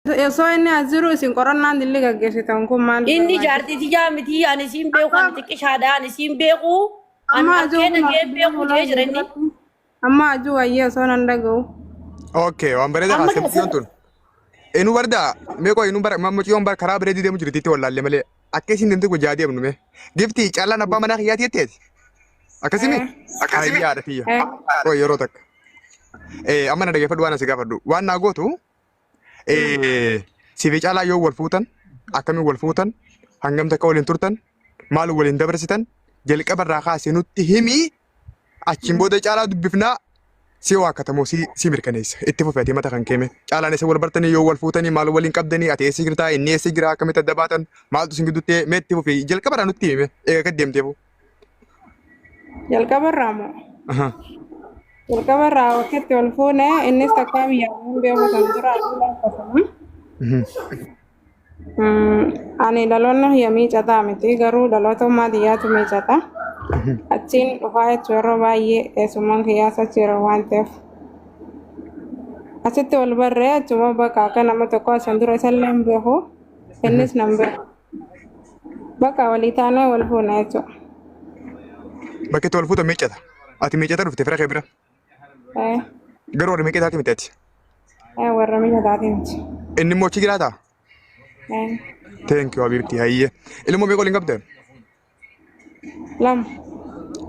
Osoo inni as jiru isin qorannaan dilli gaggeessitan kun maal Inni barbaachisa? jaartii tiyyaa miti ani siin beeku ani xiqqishaadha ani siin beeku ani Amma ajuu arkee kun dhagee beeku jee jira inni. Amma ajuu wayyee osoo nan dhaga'u. Okay, waan bareedaa Amma kaaste mucayyoon tun. Inuu barda mee qoy inuu bara mucayyoon bara karaa bareedii deemu jirti itti wallaalle malee. Akka isin deemte gojaa deemnu mee. Gifti caallaan abbaa manaa kiyyaati jetteeti. Akkasimi? Ayyaadha kiyya. Qoy yeroo takka. Amma na dhageeffadhu waan asi gaafadhu. Waan naa gootu sifi caalaa yoo wal fuutan akkamiin wal fuutan hangam takka waliin turtan maal waliin dabarsitan jalqaba irraa kaasee nutti himii achiin booda caalaa dubbifnaa si waakkatamoo si si mirkaneessa itti fufi ati mata kan keeme caalaan isa wal bartanii yoo wal fuutanii maal waliin qabdanii ati eessa jirtaa inni eessa jira akkamitti adda baatan maaltu isin gidduutti mee itti fufi jalqaba irraa nutti hime eega gad deemteefu. Jalqaba irraa moo? Jalqaba irraa wakkitti wal fuune innis takkaa biyyaa hin beeku kan dura akkasuma. Ani dhaloonni kiyya miicataa miti garuu dhaloota ummaa tiyyaatu miicata. Achiin dhufaa jechuun yeroo baay'ee eessummaan kiyyaas achi yeroo waan ta'eef. Achitti wal barree achuma bakka akka nama tokko asan dura isallee hin beeku innis nan beeku. Bakka walii taanee wal fuune jechuudha. Bakki itti wal fuutan miiccata. Ati miiccata dhufte fira kee bira. Garuu warra miiccataati miti ati. Warra miicataati miti. Inni immoo achi jiraataa? Thank you Habibti hayyee. Ilmoo meeqa waliin qabdan? Lama.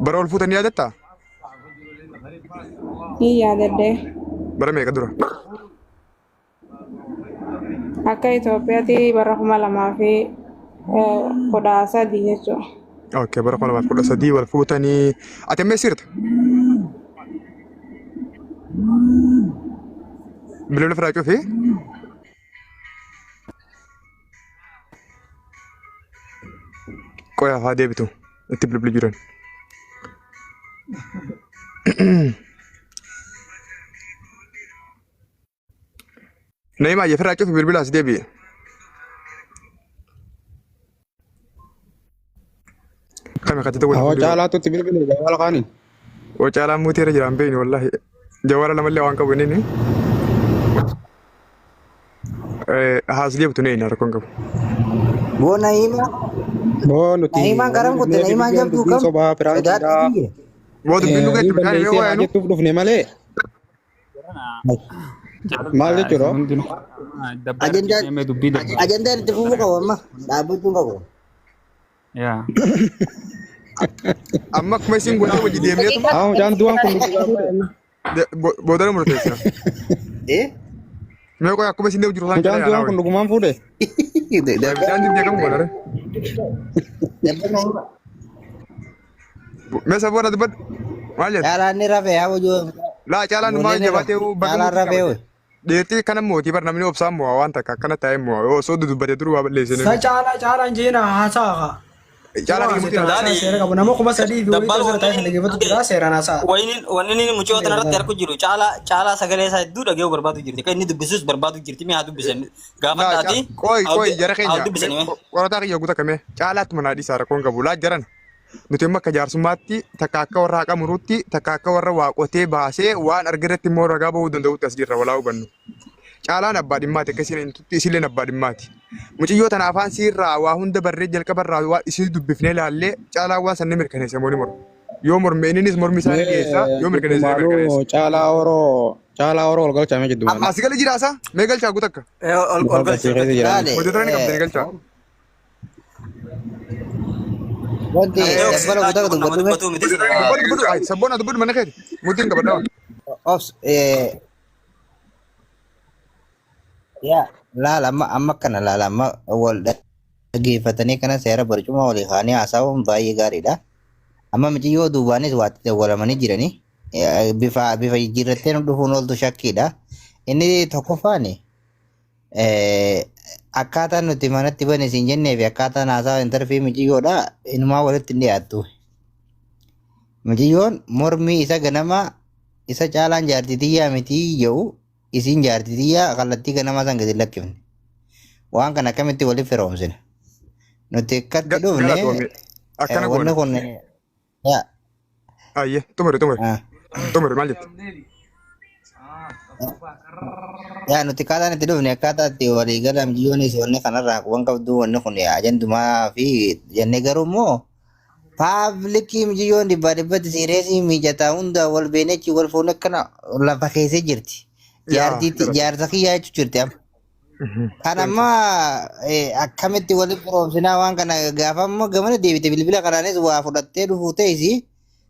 Bara wal fuutan ni yaadattaa? Ni yaadadhee. Bara meeqa dura? Akka Itoophiyaatti bara 2013 jechuudha. Okay, bara 2013 wal fuutanii. Ati amma eessa jirta? Bilbila firaa cufi. Qoy hafaa deebitu itti bilbilu jiran. Na'imaa jefirraa cufi bilbila as deebi'e. Kami katita wal Hawa fuudhee. caalaatu itti bilbile jawaala kaaniin. Wa caalaan muutii irra jiraan beekni wallahi. Jawaala lamallee waan qabu inni. Haas deebitu neena rakkoon qabu. Boo Na'imaa Boo nuti Na'imaan garam wanni kutte dhufneef Na'imaan dubbiin jabduu dubbiin kam sobaa sodaadhu piraankiidha. biyya. Boo dubbiin dhugaa Ni itti bishaan yoo balleessee haa waayanu. jettuuf dhufne malee maal jechuudha? Ajandaan ajandaan itti fufuu qabu amma dhaabbachuu hin qabu. Amma akkuma isin gootee wajji deemneetuma Haa mucaan du'aan kun dhugaa fuudhe. boodana murteessina. Eh? Mee qoy akkuma isin deemu jiru isaan Mucaan jedhee du'aan anaa kun dhugumaan fuudhe. wayii. Bishaan dibdee kam goona ree? Mee saboona dubbadhu. Maal jette? Caalaan ni rafee haa hojii. Laa caalaan maal Ijoolleen ni jabaatee rafe. bakka Caalaan nuti rafee qabate. hoo. Dhiirtii kana mootii bar namni obsaan mo'a waan takka akkana taa'ee mo'a osoo dudubbate duruu waa balleessine. Sa caalaa caalaan jeena haasaa haa. Caalaa Yeroo kiyya mutiin haasa'e haasaa. haasaa seera qabu. Nama 3000 fi wayii Dabbal ta'u taa'ee dhaggeeffatu jira seeraan haasaa. Wayiniin wanni inni mucoo tana irratti arku jiru caalaa caalaa sagalee isaa hedduu dhaga'uu barbaadu jirti. Kan inni dubbisus barbaadu jirti. Mee haa dubbisan. Gaafa Laa taati qoy qoy jara haa keenya dubbisani mee. qorataa kiyya guuta kamee caalaatti manaa dhiisaa rakkoon qabu laa jaran nuti amma akka jaarsummaatti takka akka warra haqa muruutti takka akka warra waa qotee baasee waan argerratti immoo ragaa bahuu danda'utti as jirra walaa hubannu. Caalaan abbaa dhimmaati akka isin hin isilleen abbaa dhimmaati. Muciyyoo tana afaan siirraa waa hunda barree jalqabarraa waa isii dubbifnee laallee caalaan waan san ni mirkaneessa moo ni morma. Yoo morme inninis mormi isaa ni dhiyeessa yoo mirkaneesse ni mirkaneessa. Jiddumaanuu caalaa oroo caalaa oroo ol galchaa mee jiddumaanuu. As gala jiraasa mee galchaa guutakka. Ol Muka galcha. gasii keessa jiranii. Laale Hojjettoonni ni qabdanii galchaa. Wanti dabbala guutaa Nama dubbatu mee dubbatu miti sila. Dubbadhu dubbadhu ay sabboona dubbadhu mana keeti murtiin qabadha. obs yaa laala amma amma kana laala amma wal dhaggeeffatanii kana seera barcuma walii kaanii haasa'uun baay'ee gaariidha. Amma miciyyoo duubaanis waatti dawwalamanii jiranii bifa bifa jijjiirrattee nu dhufuun ooltu shakkiidha. Inni tokkoffaani Akkaataan nuti manatti bane siin jennee fi akkaataan haasaa intarfii miciyyoodha inumaa walitti hin dhiyaattu. Miciyyoon mormii isa ganamaa isa caalaan jaartii tiyyaa mitii jedhu isiin jaartii tiyyaa kallattii ganamaa san gadi hin lakkifne. Waan kana akkamitti walitti firoomsina? Nuti akkatti dhufne Galatoomi. Akkana wanni goona. kun yaa Ayyee xumuri xumuri. ah. Xumuri maal jette? Yaa nuti akkaataan itti dhufne akkaataa itti walii galan biyyoonis wanni kanarraa waan qabdu wanni kun ajandumaa fi jennee garuu immoo paablikii mijiyyoon dhibbaa dhibbatti siireesii mijataa hunda wal beenechi wal fuune akkana lafa keessee jirti. Yaa Jaartiitti jara. jaarsa kiyyaa jechuu jirti amma. Kan amma akkamitti walitti firoomsinaa waan kana gaafa ammoo gamana deebite bilbila kanaanis waa fudhattee dhufuu ta'isi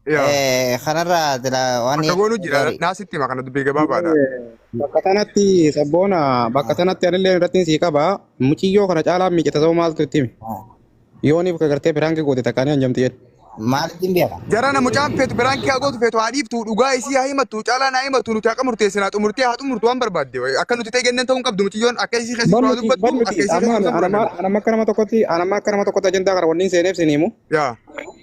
Yaa. kanarraa waan Bakka goonu jira gaarii. naasitti hima kana dubbii gabaabaadha. Bakka tanatti sabboona bakka tanatti anillee irratti sii qaba. Muciyyoo kana caalaa miicata ta'uu maaltu itti himi? Yooniif gartee piraanki goote takkaanii hanjamti jedhe. Maalitti hin beekan? Jarana mucaan feetu biraan kee haa gootu feetu haa dhiiftu dhugaa isii haa himattu caalaan haa himatu nuti haqa murteessinaa xumurtee haa xumurtu waan barbaadde akka nuti ta'e genneen ta'uu hin qabdu mucayyoon akka isii keessa Bar jiru haa nuti bar dubbattu nuti akka isii keessa amma jiru san anama fudhanna. anama akka nama tokkotti anama akka nama tokkotti ajandaa kana wanni seeneef sin himu. Yaa.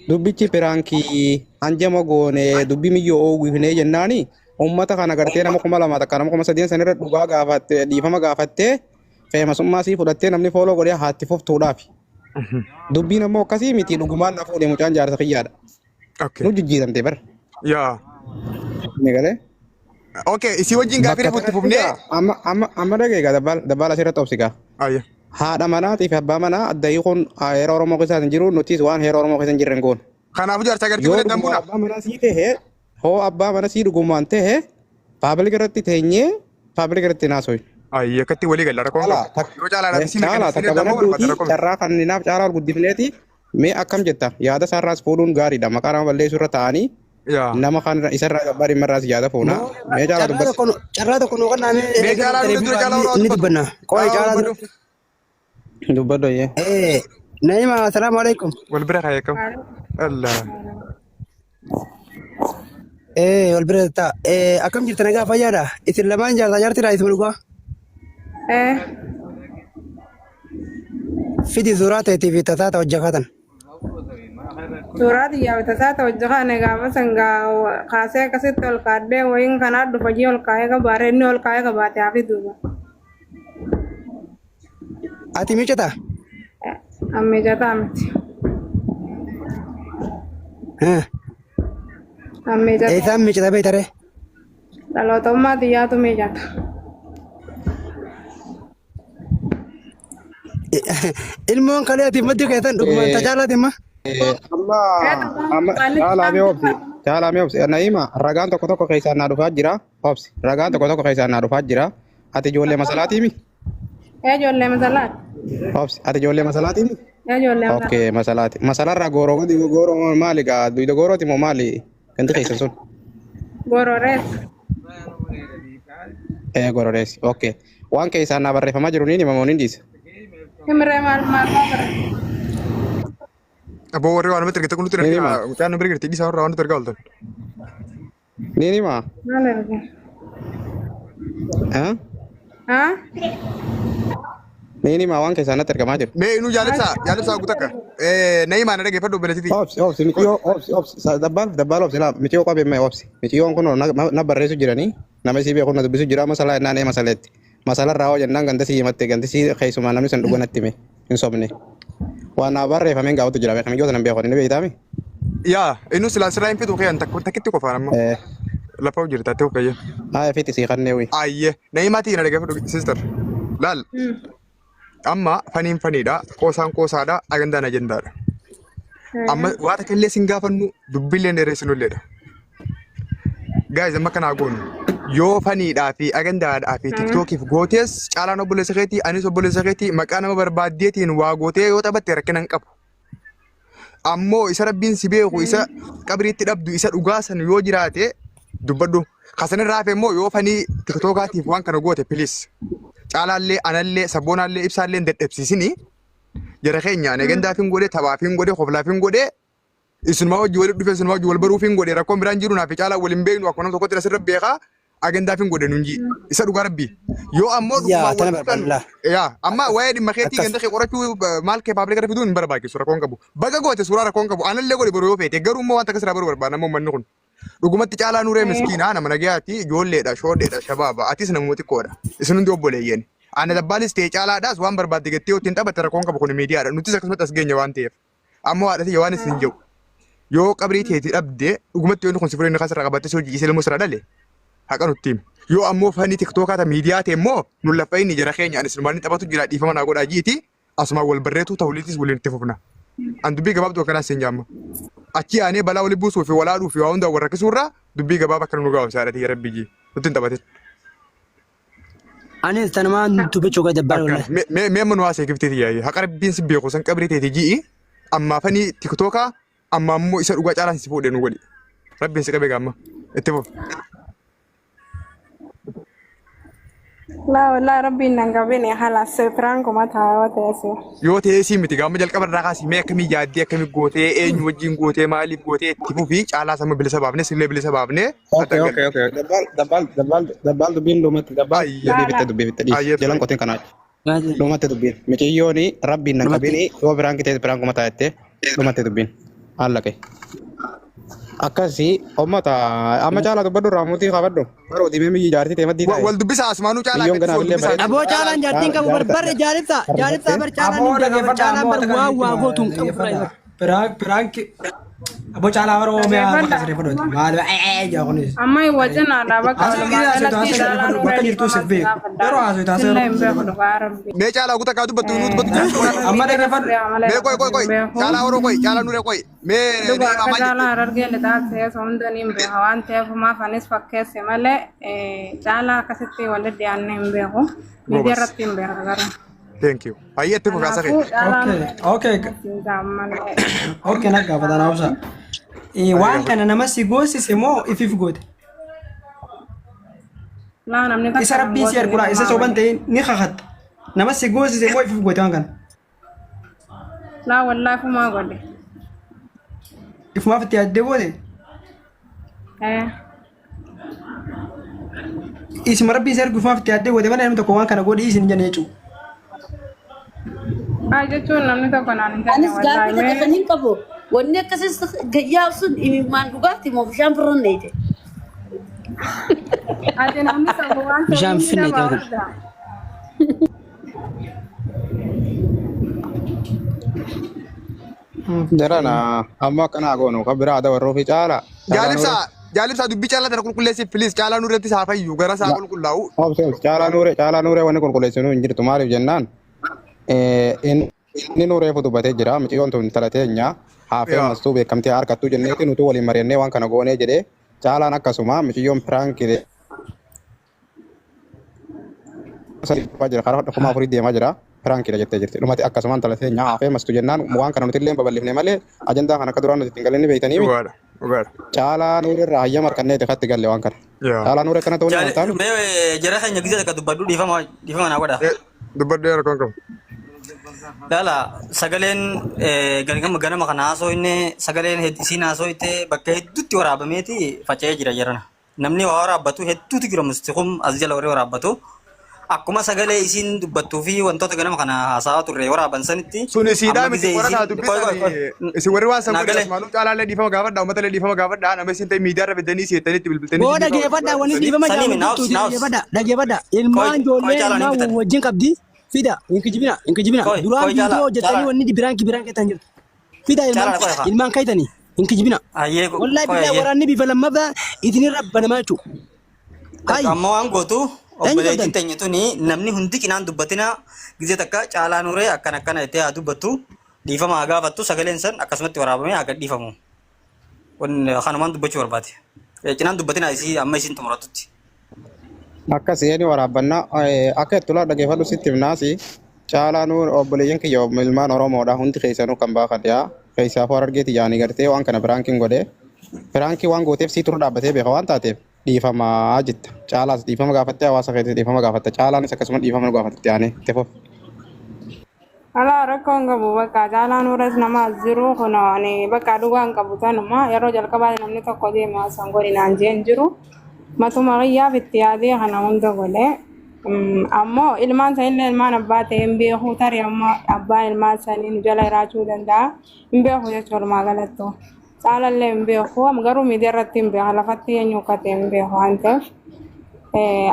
Dubbichi piraankii hanjama goone dubbi miyyoo oowwifnee jennaani uummata kana gartee nama 2000 takka nama 3000 sanirra dhugaa gaafattee dhiifama gaafattee feemasummaa sii fudhattee namni fooloo godhee haatti fuftuudhaafi. Dubbiin ammoo akkasii miti dhugumaan na fuudhe mucaan jaarsa kiyyaadha. Okay. Nu jijjiiramte bara. Yaa. Ni galee. Okay isii wajjin gaafii Bakka itti tanatti fufnee. gaa amma amma amma dhagee gaa dabbaal dabbaal asirratti obsi gaa. Ayya. Haadha manaatii fi abbaa manaa adda hiikuun heera Oromoo keessa hin jiru nutis waan heera Oromoo keessa hin jirre hin goonu. Kanaafuu jaarsa gartii Yoo godhee dhugumaan dambuuna. abbaa manaa sii ta'e hoo abbaa mana sii dhugumaan ta'e paabilik irratti teenyee paabilik irratti naasoyi. Ayya akkatti walii galla rakkoon Caalaa qabu. takka Yoo caalaadhaaf isii caalaa mirkaneessinee takka dammoo banadhuuti barbaadda rakkoon. carraa kanninaaf caalaa ol guddifneeti mee akkam jetta yaada isaarraas fuudhuun gaariidha maqaa nama balleessuu irra ta'anii Yaa. nama kan isarraa gabbaa dhimmarraas yaada fuuna mee caalaa Carraa dubbadhu. tokko carraa tokko nu kenname Mee caalaa dura dura caalaa warra ni dubbatu. dubbanna. Qo'ee Caalaa caalaa dubbadhu. Dubbadhu ayyee. Eh, Naima, assalaamu alaikum. Wal bira kaayee kam. Allah. Eh, wal bira ta'a. Eh, akkam jirta nagaa fayyaadha? Isin lamaan jaarsaa jaartiidha isin dhugaa? Eh, Fidi suuraa ta'eetii fi tasaa ta'e hojjaa suuraa xiyyaa bitasaa ta'e hojii kana gaafa sangaa kaasee akkasitti ol kaadhee wayiin kanaa dhufa jii ol kaayee qabaate inni ol kaayee qabaate haa fiduuba. Ati miicata? Ammijataa miti. Eh, Ammijataa. eessaan miicata beektaree? Dhalootummaa xiyyaatu miijata. Ilmoon kalee ati maddi keessan dhugumaan tajaajilati amma. Amma amma caalaa mee obsi caalaa mee obsi Naima ragaan tokko tokko keessaan naa dhufaa jira obsi ragaan tokko tokko keessaan naa dhufaa jira ati ijoollee masalaatiimi Ee ijoollee masalaati. obsi ati ijoollee masalaatiimi Ee ijoollee masalaati. okay masalaati masalarraa gooroo gadi gooroo maali gaa duyda goorooti moo maali ganti keessan sun Gororees. ee gororeessi okay waan keessaan naa barreeffamaa jiru niin himamoo niin dhiisa Himiree maal maal maal bara. Aboo warri waan namatti ergite kun nutti Niin hima. ergaa. Mucaan nu bira jirti dhiisaa warra waan nutti ergaa ooltan. Niin hima Maal erge? eh Haa? niin hima waan keessaan natti ergamaa jiru. Mee inuu jaalibsaa jaalibsaa guutakka. Na'imaa na dhageeffadhu obboleettiiti. Obsi obsi miciyoo obsi obsi dabbaal dabbaal obsi laa miciyoo qabee mee obsi miciyyoon kun na barreessu jiranii nama isii beeku na dubbisu jira masalaa jennaan ee masaleetti masalarraa hoo jennaan ganda sii himatte gandi sii keessumaa namni sun dhuga natti hime hin sobne waan naa barreeffameen gaafatu jira beekame micyoo sana hin beeku ni beektaami. Yaa inuu silaa sirraa hin fitu kiyyan takkitti qofaan amma. Lafa hojii ta'e kiyya. Haa fiti sii kannee wii. Ayye na'imaa tii na dhageeffadhu sister. Laal amma faniin faniidha qoosaan qoosaadha agendaan agendaadha. Amma waa takka illee sin gaafannu dubbillee dheeressinulleedha. Guys amma kanaa goonu yoo faniidhaa fi agendaadhaa fi tiktookiif gootees caalaan obboleessa keetii anis obboleessa keetii maqaa nama barbaaddeetiin waa gootee yoo taphatte rakkina hin qabu. Ammoo isa rabbiin si beeku isa qabriitti dhabdu isa dhugaa san yoo jiraate dubbadhu. Kasan irraa hafe immoo yoo fanii tiktookaatiif waan kana goote please. Caalaallee anallee sabboonaallee ibsaallee hin dadhabsiisini. Jara keenya ani agendaaf hin godhe taphaaf hin godhe koflaaf hin godhe isumaa hojii walitti dhufe isumaa hojii wal baruuf hin godhe rakkoon biraan jiru naaf caalaa wal hin beeknu akkuma nama tokkotti asirra beekaa agendaaf hin godhe nuun ji isa dhugaa rabbii yoo ammoo Yaa, dhugumaan tana wal fuudhan barbaadla. yaa amma waa'ee dhimma keetii Akkas. ganda kee qorachuu maal kee paabilika fiduun hin barbaachisu rakkoon qabu baga goote suuraa rakkoon qabu anallee godhe boruu yoo feete garuu immoo wanta akkasirraa baruu barbaada nama uummanni kun dhugumatti caalaa nuree miskiinaa nama nagayaati ijoolleedha shoodheedha shabaaba atis namuma xiqqoodha isin hundi obboleeyyan ana dabbaalis ta'e caalaadhaas waan barbaadde gattee ittiin taphatte rakkoon qabu kun miidiyaadha nutis akkasumatti as geenya waan ta'eef ammoo haadha waan isin jedhu yoo qabrii teeti dhabde dhugumatti yoonni kun si fudhanii kasirraa qabatte si hojii ilmoo sirraa dhale Haqa nutti himi. Yoo ammoo fanii tiktookaa ta miidiyaa ta'e immoo nu lafa inni jara keenya ani sinumaan taphatu jira dhiifama naa godhaa jiiti asumaan wal barreetu ta'uliitis waliin itti fufna. An dubbii gabaabduu akkanaa siin jaamma. Achi aanee balaa wali buusuu fi walaadhuu fi waa hundaa wal rakkisuu irraa dubbii gabaabaa akkana nu gabaabsa haadha tiyya rabbii jii. Nutti hin taphatin. Anis tanumaan dubbachuu gad dabbaan Akkana. wallahi. Mee amma nu haasee giftee tiyya haqa rabbiin si beeku san qabrii teeti ji'i ammaa fanii tiktookaa amma ammoo isa dhugaa caalaan si fuudhee nu godhi. Rabbiin si qabee gaamma. Itti fufi. Laa wallaahi rabbiin nan qabine halas piraankuma ta'a yoo ta'es. Yoo ta'ee sii miti gaama jalqaba irraa kaasii mee akkamii yaaddee akkamii gootee eenyu wajjin gootee maaliif gootee itti fufii caalaa sama bilisa baafne sillee bilisa baafne Okay, okay, okay. Dabbaal, dabbaal, dabbaal, dabbaal dubbiin dhumatti dabbaal Ayya. dubbii fitte dubbii fitte dhiisi. Ayyee. Jalan qoteen kanaa. Dhumatti dubbiin. Miciyyooni rabbiin nan qabini yoo biraan kitee biraan kuma taa'ette dhumatti dubbiin. Haallaqe. Akkasii ummata amma caalaa dubbadhu irraa mutii qabadhu. Baroo diimee biyyi jaartii ta'e maddii Wal taa'e. dubbisa asmaanuu caalaa Biyyoon gadi ganaaf wal illee dubbisaa. bareedu. Aboo caalaan jaartiin qabu bar barre jaalibsa jaalibsa bar caalaan Aboo hin beeka bar dhaggeeffadhaa caalaan ammoo bar akka waa waa kanatti gootu hin qabu dhaggeeffadhaa. bar. Piraank piraank aboo caalaa warra oomiyaa bakka Dhaggeeffadhaa. siree fudhatu. Maal ee kunis. Amma hin wajjinaadha bakka Haasoo walumaa gisee haasoo galatti taasisa caalaa dhaggeeffadhu bakka nurra jirtu dhiifama si si beeku. gaafadha. Yeroo haasoo taasisa Sillee yeroo hin beeku siree dhugaa rabbi. Mee caalaa guutaa kaa dubbattu nu dubbatu jira. Amma dhaggeeffadhu. Mee qoy qoy qoy caalaa horoo qoy caalaa nuree qoy mee Dhugaa ni'imaa akka maal caalaa jette? harargee lixaa ta'es hunda ni hin beeka waan ta'eef maaf anis fakkeesse malee caalaa akkasitti walitti dhiyaannee hin beeku. Miidiyaa Goobas. irratti hin beeka garuu. Thank you. Ayyee itti fufi haasa'e. Kanaafuu caalaan Okay okay siin malee. okay na gaafata na obsa. Waan kana nama si goosise moo ifiif goote? Laa namni Isa takka nan rabbiin si goosine arguudha isa ifumaa soban godhe. ta'e ni kakatta. Nama si goosise moo ifiif goote waan kana? Laa wallaahi ifumaa godhe. Ifumaaf itti yaaddee goote? Eh. Isuma rabbiin si argu ifumaaf itti yaaddee goote malee namni tokko waan kana godhi isin jenne jechuudha. Haa jechuun namni tokko naan hin taane Anis gaaffii wallaahi takka mee kan hin qabu. Wanni akkasii gayyaa sun imimmaan dhugaati moo bishaan firranneete? ati namni tokko waan Bishaan ta'uuf ni finne nama ta'e. hunda. Jarana amma akkanaa goonu kan biraa dabarruu fi caala. Caalaa nuure. Jaalibsaa jaalibsaa dubbii caalaa tana qulqulleessi please caalaa nurratti isaa fayyu gara isaa qulqullaa'u. Obse obse caalaa nuure caalaa nuure wanni qulqulleessinu hin jirtu maaliif jennaan inni nuuree dubbatee jira miciyyoon tun intala teenya haafee Yaa. mastuu beekamtee harkattuu jenneeti nutu waliin mari'annee waan kana goonee jedhee caalaan akkasuma miciyyoon piraankii jira karaa 4,000 deemaa jira piraankiidha jettee jirti dhumati akkasuma intala teenya haafee mastuu jennaan waan kana nuti illee babal'ifne malee ajandaa kana akka duraan nuti ittiin galle ni beeytanii miti. Dhugaadha dhugaadha. Caalaa nuuree irraa hayyama harkanneeti katti galle waan kana. Yaa. Caalaa nuuree akkana ta'uu ni amantaa miti. Mee jara keenya gisee takka dubbadhu dhiifama dhiifama naa godha. Dubbadhu yaa rakkoon qabu. Laala sagaleen ganama ganama kana haasoo inni sagaleen isiin haasoo itti bakka hedduutti waraabameeti faca'ee jira jarana. Namni waa waraabbatu hedduutu jira mustiqum as jala warri waraabbatu. Akkuma sagalee isiin dubbattuu fi wantoota ganama kana haasa'aa turre waraaban sanitti Sun isiidhaa amma miti gisee qorataa isiin qoy qoy qoy dubbisanii isin warri waan san naa godhe galee. asmaanuu caalaallee dhiifama gaafadhaa uummatallee dhiifama gaafadhaa nama isin ta'e miidiyaa irra fidanii si'ettanii itti bilbiltanii Boo isin dhiifama dhageeffadha wanni gaafadhaa. dhiifama Sanii jaamu naafs jirtu naafs dhageeffadha dhageeffadha qoy ilmaan qoy ijoollee caalaa ni ilmaan bitan. wajjin qabdi fida hin kijibina hin kijibina Qoy duraan qoy viidiyoo caalaa hojjettanii caalaa wanni biraan biraan keessan jirtu fida ilmaan caalaa qoy haa. ilmaan kaytanii hin kijibina Ayyee wallahi qoy billahi ayyee. waraanni bifa lammaffaa isinirra banamaa jechuudha. Hayi Amma waan gootu eenyu obboleettiin qabdan teenya tuni namni hundi cinaan dubbatina gisee takka caalaa nuree akkana akkana jettee haa dubbattu dhiifama haa gaafattu sagaleen san akkasumatti waraabamee haa gadhiifamu. Wanni kanumaan dubbachuu barbaade. Cinaan dubbatina isii amma isiin xumuratutti. Akkas eeni waraabbannaa akka itti ulaa dhageeffadhu sitti himnaasi caalaa nu obboleeyyan kiyya ilmaan Oromoodha hundi keessanuu kan baafadhe yaa keessaafuu harargeeti yaanii gartee waan kana piraankiin godhe piraankii waan gooteef sii turu dhaabbatee beeka waan taateef dhiifamaa jetta caalaas dhiifama gaafattee hawaasa keetis dhiifama gaafatta caalaanis akkasuma dhiifama nu gaafatte yaanii itti fufi. Alaa rakkoon qabu bakka caalaa nuuras nama as jiru kun ani bakka dhugaa hin qabu tanuma yeroo jalqabaa namni tokko deema san godhi naan jeen jiru matuma kiyyaaf itti yaadee kana hunda godhe. Ammoo ilmaan sanillee ilmaan abbaa ta'e hin beeku tarii ammoo abbaan ilmaan sanii nu jala jiraachuu danda'a hin beeku jechuudha walumaa galattu. Caalallee hin beeku garuu miidiyaa irratti hin beeka lafatti eenyu akka ta'e hin beeku waan ta'eef.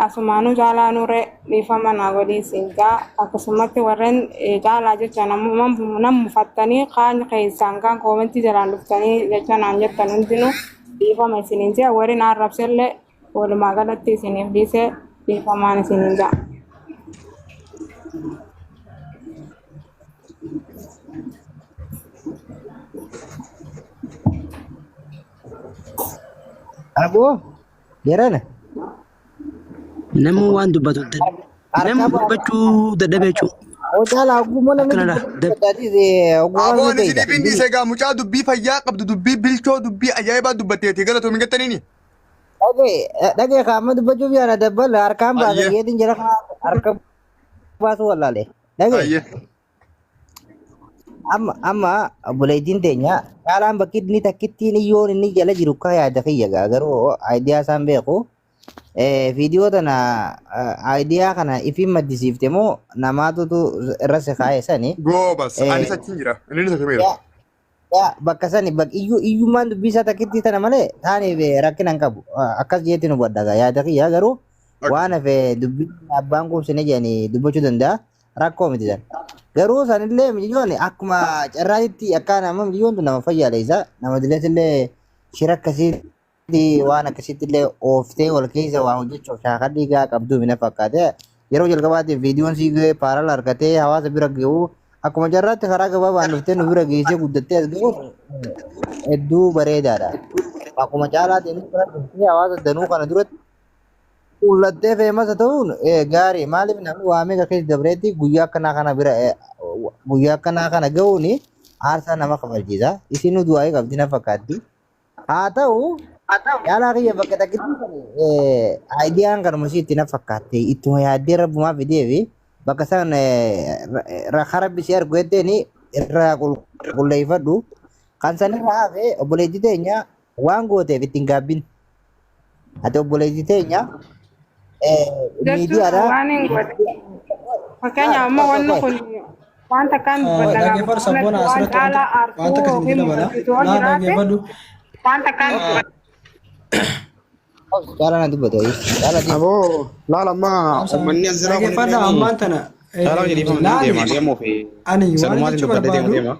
Asumaanuu caalaa nuree dhiifama naa godhii siin jaa akkasumatti warreen caalaa jecha nam mufattanii kaan keessaan kaan koomentii jalaan dhuftanii jecha naan jettan hundinuu dhiifama isiniin jea warri naan rabsellee Walumaa galatti isiniif dhiisee dhiifamaan isiniin ja'a. Aboo jarana Namni waan dubbatu namni harka dubbachuu dadhabee jechuudha. Oo caalaa ogummaa namni Akkanadha. dubbatu ogummaa Aboo ni ani beekta. isiniif hin dhiise egaa mucaa dubbii fayyaa qabdu dubbii bilchoo dubbii ajaa'ibaa dubbatteeti galatoomi gattaniini. Dhagee dhagee qaama dubbachuuf yaada dabbala harkaan baasa Ayyee. yeetiin jala harka baasuu wallaale. Dhagee Ayyee. amma amma obboleettiin teenya caalaan bakki inni takkittiin iyyoon inni jala jiru akka yaada kiyya gaa garuu aayidiyaa isaan beeku. Viidiyoo tana aayidiyaa kana ifiin maddisiifte moo namaatutu irra si kaa'e sani. Goobas anis achiin jira inni isa Yaa yaa bakka sani bakka iyyuu iyyummaan dubbii isaa takkitti tana malee taaniif rakkina hin qabu. Akkas jeetti nu badda gaa yaada kiyya garuu waan hafe dubbii abbaan quubsine jedhanii dubbachuu danda'a rakkoo miti san. Garuu sanillee mijoon akkuma carraatitti akka nama mijoon tun nama fayyaaleessa nama dilees illee shira akkasiitti waan akkasitti illee ooftee wal keessa waa hojjechuuf shaakalli gaa qabdu mina fakkaate yeroo jalqabaatiif viidiyoon sii ga'ee paaral argatee hawaasa bira ga'uu akkuma carraatti karaa gabaabaan dhuftee nu bira geessee guddattee as ga'uun hedduu bareedaadha. Akkuma caalaatiin bira dhuftee hawaasa danuu kana duratti Fuullattee feemasa ta'uun gaarii maaliif namni waa meeqa keessa dabreetti guyyaa akkanaa kana bira guyyaa akkanaa kana ga'uun aarsaa nama kafalchiisa. Isin du'aa'ii qabdi na fakkaatti. Haa ta'u caalaa kiyya bakka takkitti aayidiyaan kanuma isii itti na fakkaatte ittuma yaaddee rabbumaa fidee fi bakka isaan rabbi si argu jetteen irraa qulqulleeffadhu. Kan sanirraa hafe obboleettii teenya waan gooteef ittiin gaabbin. Ati obboleettii teenya Jechuun miidiyaadha. waan hin godhe. Fakkeenyaaf amma wanni kun waan takkaan dubbadha Dhaggeeffadhu sabboona waan asirratti caalaa wanta aarsuu akkasii yookiin dabala. mufachiisu yoo Laa jiraate dhaggeeffadhu. waan takkaan dubbadha. Caalaa na dubbatu. Caalaa deemu. Aboo laala amma uummanni as jiraa kun Dhaggeeffadha ammaan tana. Caalaa hojii dhiifama ni Laali deema deemuu fi ani waan sanumaatiin jechuu dubbadhee deema barbaadu deema.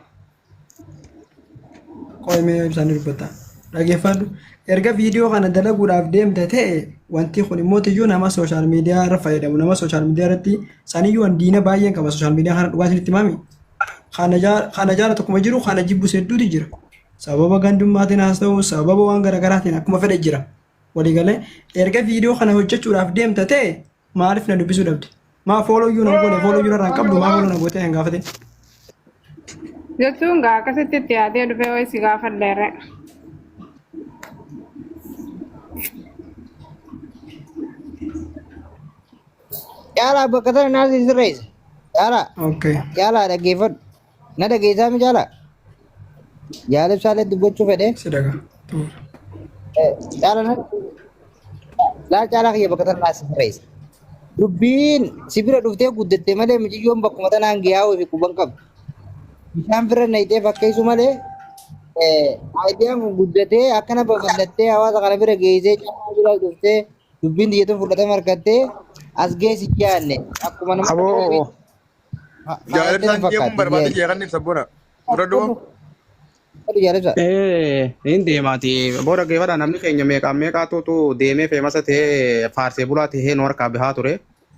qo'imee ibsanii dubbata. Dhaggeeffadhu. Erga viidiyoo kana dalaguudhaaf deemte ta'e wanti kun immoo tiyyuu nama sooshaal miidiyaa irra fayyadamu nama sooshaal miidiyaa irratti saniyyuu waan diina baay'een qaba sooshaal miidiyaa kana dhugaa isinitti himami. Kana jaala tokkuma jiru kana jibbus hedduutu jira. Sababa gandummaatiin haas ta'u sababa waan garaagaraatiin akkuma fedhe jira. Waliigalee erga viidiyoo kana hojjechuudhaaf deemte ta'e maaliif na dubbisuu dhabde? Maa fooloo iyyuu na goone fooloo iyyuu narraa hin qabdu maa fooloo na gootee hin gaafatin. Jechuun gaa akkasitti itti yaadee dhufee wayii si gaafadha irra. Caalaa bakka tana naas sirreessa. Caalaa Okay. caalaa dhaggeeffadhu. Na dhageessaa mi caalaa? Jaalibsaalee dubbachuu fedhe. Si dhagaa. Xumura. Caalaa na laal caalaa kiyya bakka tana naas sirreessa. Dubbiin si bira dhuftee guddatte malee miciyyoon bakkuma tanaan giyaa'uu fi quban qabdu. Bishaan bira naqxee fakkeessu malee aayidiyaan kun guddatee akkana babal'attee hawaasa kana bira geessee caalaa bira dhuftee dubbiin xiyyeetuun fudhatama argattee as geessi jaanne akkuma nama Aboo Jaalibsaan fakkaatti deemuun barbaade jeeqanniif sabboona. Dura duuba. Jaalibsa. Hin deemaati. Boo dhaggeeffadhaa namni keenya meeqaan meeqaatutu deemee feemasa ta'ee faarsee bulaa ta'ee nu harkaa bahaa ture.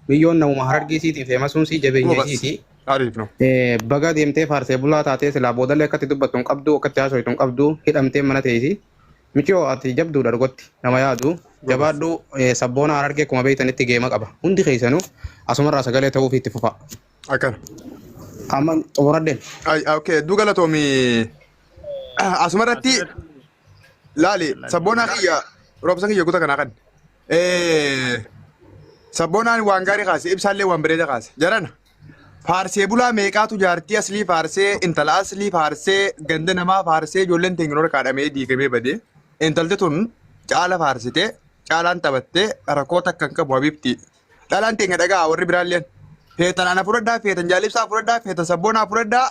Biyyoon namuma harargeesiitiin feemasuun sii jabeenya Goobas. isiiti. Ariif no. Baga deemtee faarsee bulaa taatee silaa boodallee akkatti dubbattu hin qabdu akkatti haasoftu hin qabdu hidhamtee mana teessi. Miciyoo ati jabduudha dhugotti nama yaadu. Jabaadhu sabboona harargee akkuma beektanitti geema qaba. Hundi keessanuu asumarraa sagalee ta'uuf itti fufa. Akkana. Amma xumuradheen. Ay, okay, hedduu galatoomi. Asumarratti laali sabboonaa kiyya roobsa kiyya kuta kanaa kan. Sabboonaan waan gaarii kaase ibsaallee waan bareeda kaase jarana. Faarsee bulaa meeqaatu jaartii aslii faarsee intala aslii faarsee ganda namaa faarsee ijoolleen teenginoora kaadhamee diigamee badee intalti tun caala faarsitee caalaan taphattee rakkoo takka hin qabu habiibti. Dhalaan teenya dhagaa warri biraalleen feetan ana fudhadhaa feetan jaalibsaa fudhadhaa feetan sabboonaa fudhadhaa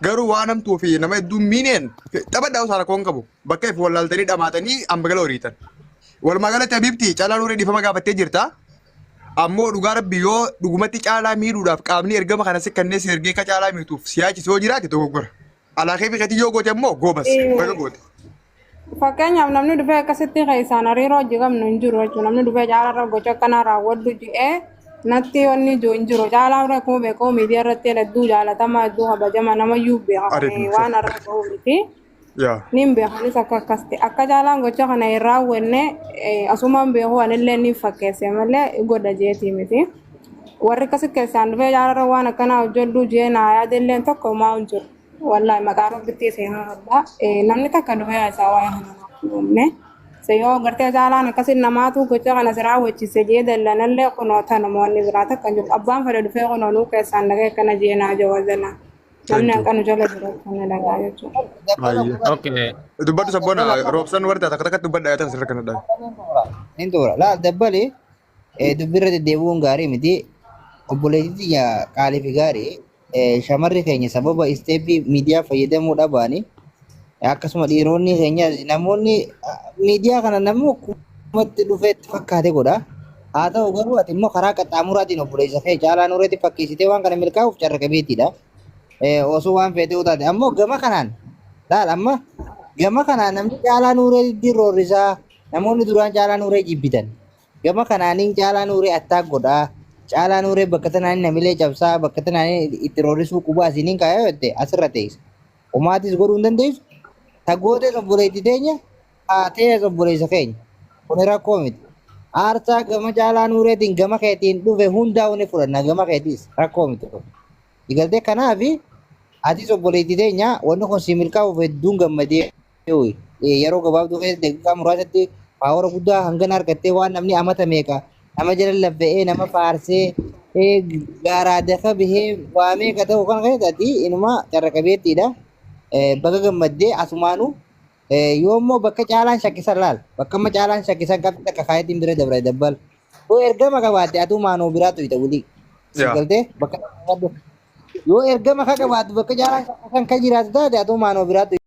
garuu waan hamtuu fi nama hedduu miineen taphadhaa osoo rakkoo hin qabu bakka ifi wallaaltanii dhamaatanii amma gala horiitan. Walumaa galatti habiibti caalaan horii dhiifama gaafattee jirta. Ammoo dhugaa rabbi yoo dhugumatti caalaa miidhuudhaaf qaamni ergama kana si kanneen si ergee ka caalaa miituuf si yaachisu yoo jiraate dogoggora. Alaakee fi keetii yoo goote ammoo goobas baga goote. Fakkeenyaaf namni dhufee akkasitti keessaan hariiroo hojii qabnu hin jiru jechuudha. Namni dhufee caalarra gocha akkanaa raawwadhu jedhee natti wanni jiru hin jiru. Caalaan akkuma beekamu miidiyaa irratti hedduu jaalatamaa hedduu kabajamaa namayyuu beeka. Ariif Waan har'a ga'u miti. Yaa. Niin beekanis akka akkas ta'e. Akka caalaan gocha kana hin raawwanne asumaan beeku anillee ni fakkeesse malee godha jeetii miti. Warri akkasi keessaan dhufee caalarra waan akkanaa hojjedhu jee naa yaadilleen tokko homaa hin jiru. Wallaahi maqaa rabbitti seenaa addaa. Namni takka dhufee isaa waa'ee kana naaf hin uumne. Se yoo gartee caalaan akkasi namaatu gocha kana si raawwachiise jee dallanallee kunoo tanuma wanni biraa takka hin jiru. Abbaan fedhe dhufee kunoo nuu keessaan dhagee akkana jee naa jawaazala. Namni Thank you. hanqanu jala jiru akkana dhagaa jechuudha. Baay'ee. Okay. Dubbadhu sabboona roobsan warra takka takkatti dubbadha yaa ta'an sirra kana dha. Nin xumura. Laal dabbali dubbirra deddeebi'uun gaarii miti. Obboleettii tiyya qaalii fi gaarii shamarri keenya sababa isteeppii miidiyaa fayyadamuu dhabaani akkasuma dhiironni keenya namoonni miidiyaa kana namni akkumatti dhufee itti fakkaate godha. Haa ta'u garuu ati immoo karaa qaxxaamuraatiin obboleessa kee caalaa nuureetti fakkeessitee waan kana milkaa'uuf carra qabeettiidha. Osoo waan feetee taate ammoo gama kanaan laal amma gama kanaan namni caalaa nuureetti roorrisaa namoonni duraan caalaa nuuree jibbitan. Gama kanaaniin caalaa nuuree attaak godhaa. Caalaa nuuree bakka tanaan namilee cabsaa bakka tanaan itti roorrisuu qubaa isiniin kaayaa jette asirra teessa. Homaatis godhuu hin dandeessu. Tagootees obboleettii teenya haatees obboleessa keenya. Kun rakkoo miti. Aarsaa gama caalaa nuureetiin gama keetiin dhufe hundaa'u ni fudhanna gama keetiis rakkoo miti. Kun. Digaltee kanaafi atis obboleettii teenya wanni kun si milkaa'uuf hedduun gammadee yeroo gabaabduu keessatti daqiiqaa muraasatti paawara guddaa hangana argattee waan namni amata meeqa nama jala laffa'ee nama faarsee gaaraa dafa bihee waa meeqa ta'u kan keessatti inuma carra qabeettiidha. Baga gammaddee asumaanuu yoo immoo bakka caalaan shakkisan laal bakka amma caalaan shakkisan qabdi takka kaayetiin bira dabra dabbal. Yoo ergama qabaatte atuu maanoo biraa tuyta wulii. Si Yaa. galtee bakka yoo ergama ka qabaattu bakka caalaan shakkisan ka jiraatu taate atuu maanoo biraa tuyta.